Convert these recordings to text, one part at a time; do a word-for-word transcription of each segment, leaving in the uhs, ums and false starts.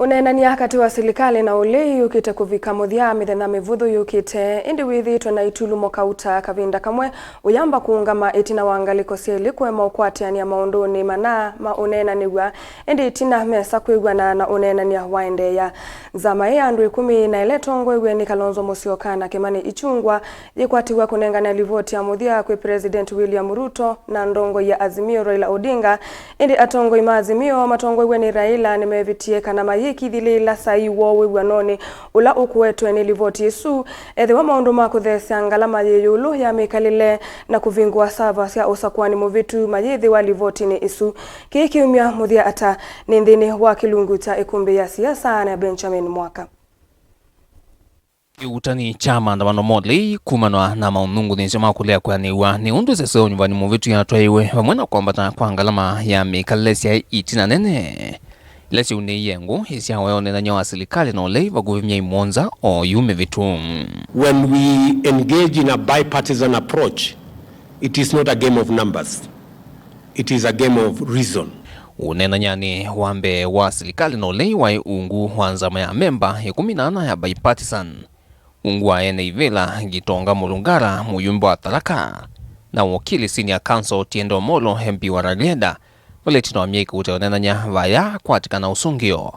Ũneenany'a katĩ wa silikalĩ na ũlei yũkĩte kũvika mũthya mĩthenya mĩvũthũ yũkĩte, ĩndĩ wĩthĩĩtwe na itulumo kauta kavinda kamwe ũyamba kũũngama ĩtina wa ngalĩko syelĩ kũema ũkwatĩanĩa maũndũnĩ mana ma ũneenanĩw'a, ĩndĩ ĩtina mesa kwĩw'ana na ũneenany'a waendeea. Nzama ĩĩ ya andũ ĩkũmi na ĩla ĩtongoew'e nĩ Kalonzo Musyoka na Kimani Ichung'wah yĩkwatĩw'a kũnengane livoti ya mũthya kwĩ President William Ruto na ndongoi ya Azimio Raila Odinga. Ĩndĩ atongoi ma Azimio matongoew'e nĩ Raila nĩmevĩtie kana mayĩkĩthĩlĩĩla saii woo wĩw'anonĩ ũla ũkũetwe nĩ livoti ĩsu, ethĩwa maũndũ ma kũtheesya ngalama yĩ ĩũlũ ya mĩkalĩle na kũvingũa sava sya ũsakũani mũvĩtu mayĩthĩwa livotinĩ ĩsu. Kĩĩ kĩumya mũthya ata? Nĩ nthĩnĩ wa kĩlungu kya Ĩkũmbĩ ya Siasa na Benjamin Mwaka. Kĩuutani kya maandamano ma ũlei kumanwa na maũnthũngũthĩsyo ma kũlea kwĩanĩw'a nĩ ũndũ ĩsese ya ũnyuvani mũvĩtu yatwaĩwe, vamwe na kwambata kwa ngalama ya mĩkalĩle syaĩ itina nene ila syaunĩie ngũ ĩsyawa ya ũneenany'a wa silikalĩ na ũlei vakuvĩ myei mũonza oyu mĩvĩtu. When we engage in a bipartisan approach, it is not a game of numbers. It is a game of reason. Ũneenany'anĩ wa mbee wa silikalĩ na ũlei waĩ ungu wa nzama ya memba ĩkũmi na ana ya bipartisan, ungu wa ene ivĩla, Gitonga Mulungala, mũyumbe wa Tharaka, na wakili senior counsel Otiende Omollo, M P wa Rarieda, vala ĩtina wa myei kauta ya ũneenany'a vaya kwatĩkana ũsũngĩo.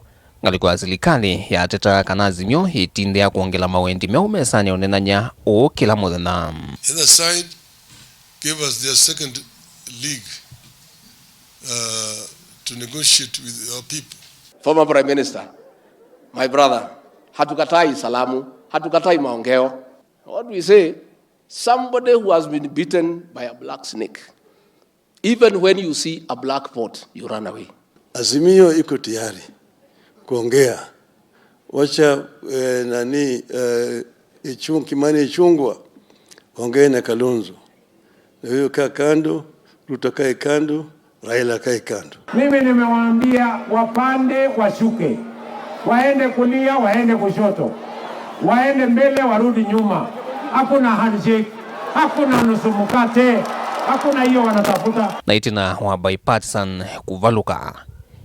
Ngalĩko ya silikalĩ yateta kana Azimio ĩtindĩa kwongela mawendi meũ mesanĩ ya ũneenany'a ũũ kĩla mũthenya. The other side gave us their second league, uh, to negotiate with our people. Former Prime Minister, my brother, hatukatai salamu, hatukatai maongeo. What we say, somebody who has been bitten by a black snake, even when you see a black pot, you run away. Azimio iko tayari kuongea. Wacha, eh, nani, eh, Ichung-, Kimani Ichung'wah ongee na Kalonzo. Na huyo kaa kando, Ruto kae kando, Raila kae kando. Mimi nimewaambia wapande, washuke, waende kulia, waende kushoto, waende mbele, warudi nyuma. Hakuna handshake, hakuna nusu mkate, hakuna hiyo wanatafuta. Na ĩtina wa bipartisan kũvalũka,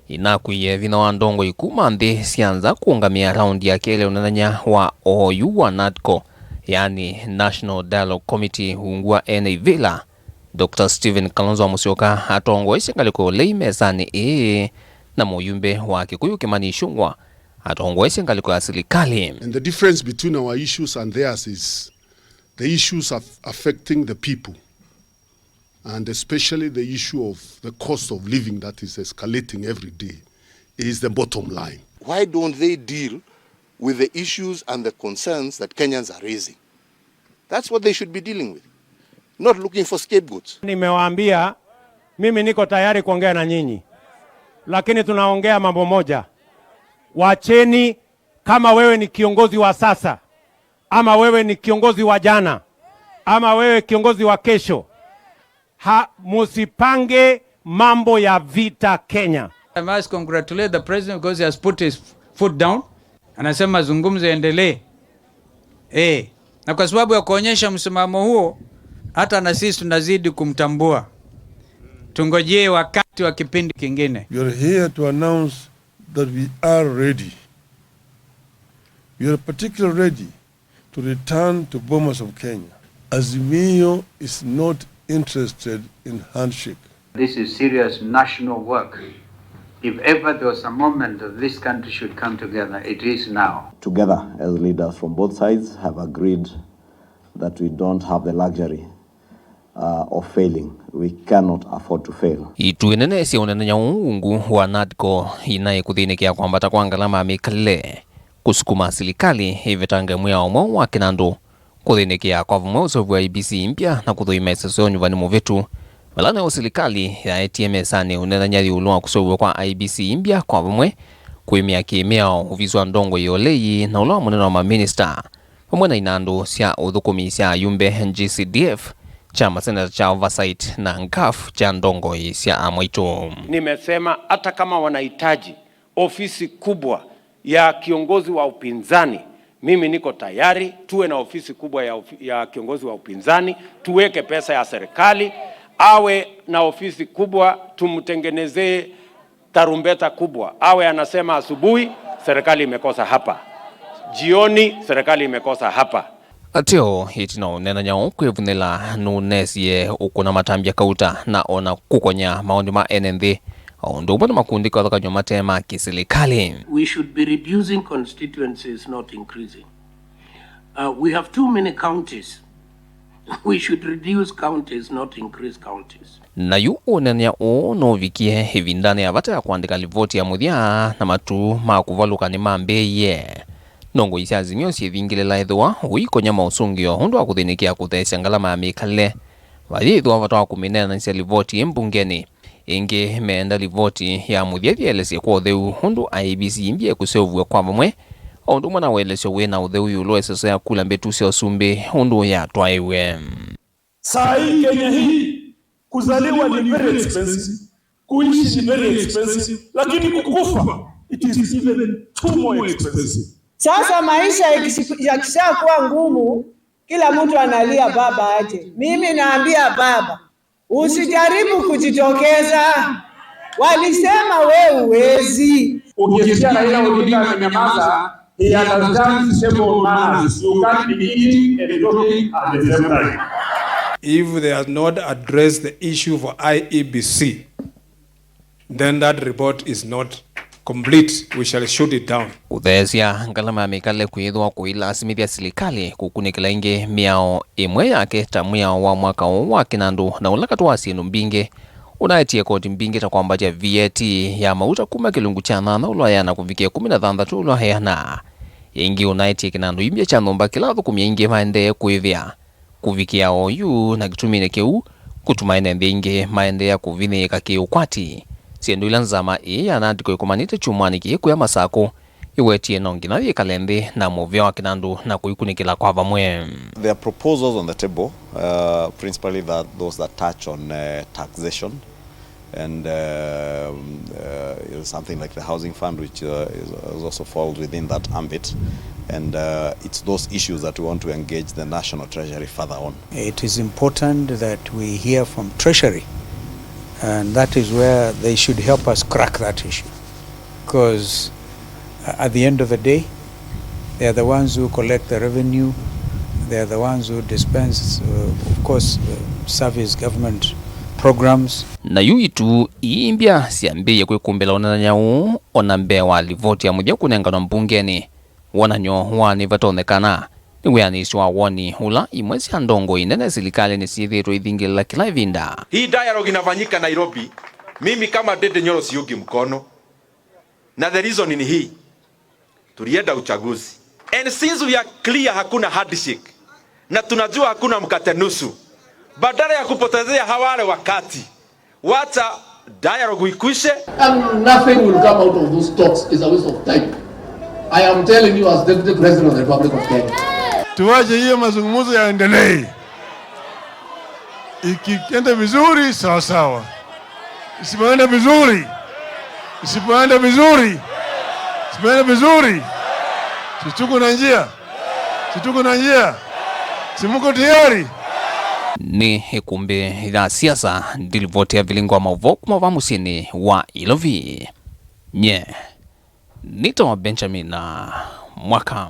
ĩnakuie vinya wa ndongoi kuma nthĩ sya nza kũũngamĩa raundi ya kelĩ ya ũneenany'a wa oyu wa NADCO, yaani National Dialogue Committee, ungu wa ene ivĩla, Doctor Stephen Kalonzo wa Musyoka atongoesye ngalĩko ya ũlei mesanĩ ĩĩ na mũyumbe wa Kikuyu Kimani Ichung'wah atongoesye ngalĩko ya silikalĩ. And the difference between our issues and theirs is the issues of affecting the people, and especially the issue of the cost of living that is escalating every day is the bottom line. Why don't they deal with the issues and the concerns that Kenyans are raising? That's what they should be dealing with, not looking for scapegoats. Nimewaambia mimi niko tayari kuongea na nyinyi, lakini tunaongea mambo moja. Wacheni, kama wewe ni kiongozi wa sasa, ama wewe ni kiongozi wa jana, ama wewe kiongozi wa kesho, ha, musipange mambo ya vita Kenya. I must congratulate the president because he has put his foot down. Anasema mazungumzo yaendelee. Eh, na kwa sababu ya kuonyesha msimamo huo, hata na sisi tunazidi kumtambua. Tungojee wakati wa kipindi kingine. We are here to announce that we are ready. We are particularly ready to return to Bomas of Kenya. Azimio is not interested in handshake. This is serious national work. If ever there was a moment that this country should come together, it is now. Together, as leaders from both sides have agreed that we don't have the luxury, uh, of failing. We cannot afford to fail. Itu nene sya ũneenany'a ũũ ungu wa NADCO inaĩ kũthĩnĩkĩa kwambata kwa ngalama ya mĩkalĩle, kũsukuma silikalĩ ĩvetange mwĩao mweũ wa kĩnandũ, kũthĩnĩkĩa kwa vamwe ũseũvw'a wa I E B C mbya na kũthũima ĩseso ya ũnyuvani mũvĩtu. Vala nĩyo silikalĩ yaetie mesanĩ ũneenany'a ĩũlũ wa kũseũvw'a kwa I E B C mbya kwa vamwe, kũĩmĩa kĩmĩao ovisi wa ndongoi ya ũlei na ũla wa mũnene wa maminista, vamwe na inandũ sya ũthũkũmi sya ayumbe N G C D F, kya maseneta kya Oversight, na ngaf kya ndongoi sya amwaitũ. Nimesema hata kama wanahitaji ofisi kubwa ya kiongozi wa upinzani, mimi niko tayari. Tuwe na ofisi kubwa ya ofi-, ya kiongozi wa upinzani, tuweke pesa ya serikali, awe na ofisi kubwa, tumtengenezee tarumbeta kubwa, awe anasema asubuhi, Serikali imekosa hapa. Jioni, serikali imekosa hapa. Ateo, ĩtina wa ũneenany'a ũũ kwĩvũnĩla, nũnesie ũkũna matambya kauta na ona kũkony'a maoni ma ene nthĩ, o ũndũ ũmwe na makundi kĩvathũkany'o mate ma kĩsilikalĩ. We should be reducing constituencies, not increasing. Uh, we have too many counties. We should reduce counties, not increase counties. Na yu ũneenany'a ũũ nũvikie ĩvindanĩ ya vata ya kũandĩka livoti ya mũthya na matu ma kũvalũka nĩmambĩĩie. Nũngũi sya Azimio syĩvingĩlĩla ethĩwa ũikonya maũsũngĩo ũndũ wa kũthĩnĩkĩa kũtheesya ngalama ya mĩkalĩle. Vayĩthĩwa vata wa kũmĩneenanĩsya livoti ĩ mbungenĩ. Ĩngĩ meenda livoti ya mũthya ĩthyelesye kwa ũtheu ũndũ I E B C imbye kũseũvw'a kwa vamwe, o ũndũ ũmwe na ũelesyo wĩ na ũtheu ĩũlũ wa ĩsoso ya kula mbĩtu sya ũsumbĩ ũndũ yatwaĩwe. Saa hii Kenya hii, kuzaliwa ni very expensive, kuishi ni very expensive, lakini kukufa, it is even too more expensive. Sasa maisha ikisi- yakishakuwa ngumu, kila mtu analia baba aje. Mimi naambia baba, usijaribu kujitokeza. Walisema we huwezi. Ukisikia Raila Odinga amenyamaza, he understands table manners. You can't be eating and talking at the same time. If they have not addressed the issue for I E B C, then that report is not complete. We shall shoot it down. Kũtheesya ngalama ya mĩkalĩle kwĩthĩwa kũilasimĩthya silikalĩ kũkunĩkĩla ĩngĩ mĩao ĩmwe yake ta mwĩao wa mwaka ũũ wa kĩnandũ na ũla katĩ wa syĩndũ mbingĩ ũnaetie koti mbingĩ ta kwambatya V A T ya mauta kuma kĩlungu kya nyanya ũla wayana kũvikĩa ĩkũmi na thanthatũ ũla wayana. Ĩngĩ ũnaetie kĩnandũ imbya kya nyũmba kĩla athũkũmi aingĩ maendee kũĩvĩa. Kũvikĩa oyu na kĩtuminĩ kĩu, kũtuma ene nthĩ ingĩ maendeea kũvinyĩĩka kĩ-ũkwati. Syĩndũ ila nzama ĩĩ ya Natco ĩkomanĩte kyumwanĩ kĩĩ kũya Masakũ, ĩwetie no nginya yĩkale nthĩ na mũvĩa wa kĩnandũ na kũikunĩkĩla kwa vamwe. There are proposals on the table, uh, principally that those that touch on, uh, taxation. And, um, uh, something like the housing fund, which, uh, is, is also falls within that ambit. And, uh, it's those issues that we want to engage the National Treasury further on. It is important that we hear from Treasury, and that is where they should help us crack that issue. Because at the end of the day, they are the ones who collect the revenue, they are the ones who dispense, uh, of course, uh, service government programs. Na yu itu iimbya syambĩĩe kwĩkũmbĩla ũneenany'a ũũ ona mbee wa livoti ya mũthya kũnenganwa mbungenĩ. Wonany'o wa nĩvatonyekana nĩ wĩanĩsyo wa woni ũla imwe sya ndongoi nene silikalĩnĩ syĩthĩĩtwe ithingĩlĩla kĩla ĩvinda. Hii dialogue inafanyika Nairobi, mimi kama Ndindi Nyoro siungi mkono. Na the reason ni hii, tulienda uchaguzi. And since we are clear hakuna handshake, na tunajua hakuna mkate nusu, badala ya kupotezea hawale wakati, wacha dialogue ikwishe. And nothing will come out of those talks. It's a waste of time. I am telling you as Deputy President of the Republic of Kenya. Tuache hiyo mazungumzo yaendelee. Ikienda vizuri, sawa sawa. Isipoenda vizuri, isipoenda vizuri, isipoenda vizuri, si tuko na njia, si tuko na njia, si muko tayari? Nĩ ĩkumbĩ ya siasa, ndilivoti ya vilingo wa maũvoo kuma va mũsyĩnĩ wa Ilovi. Nye nĩtawa Benjamin Mwaka.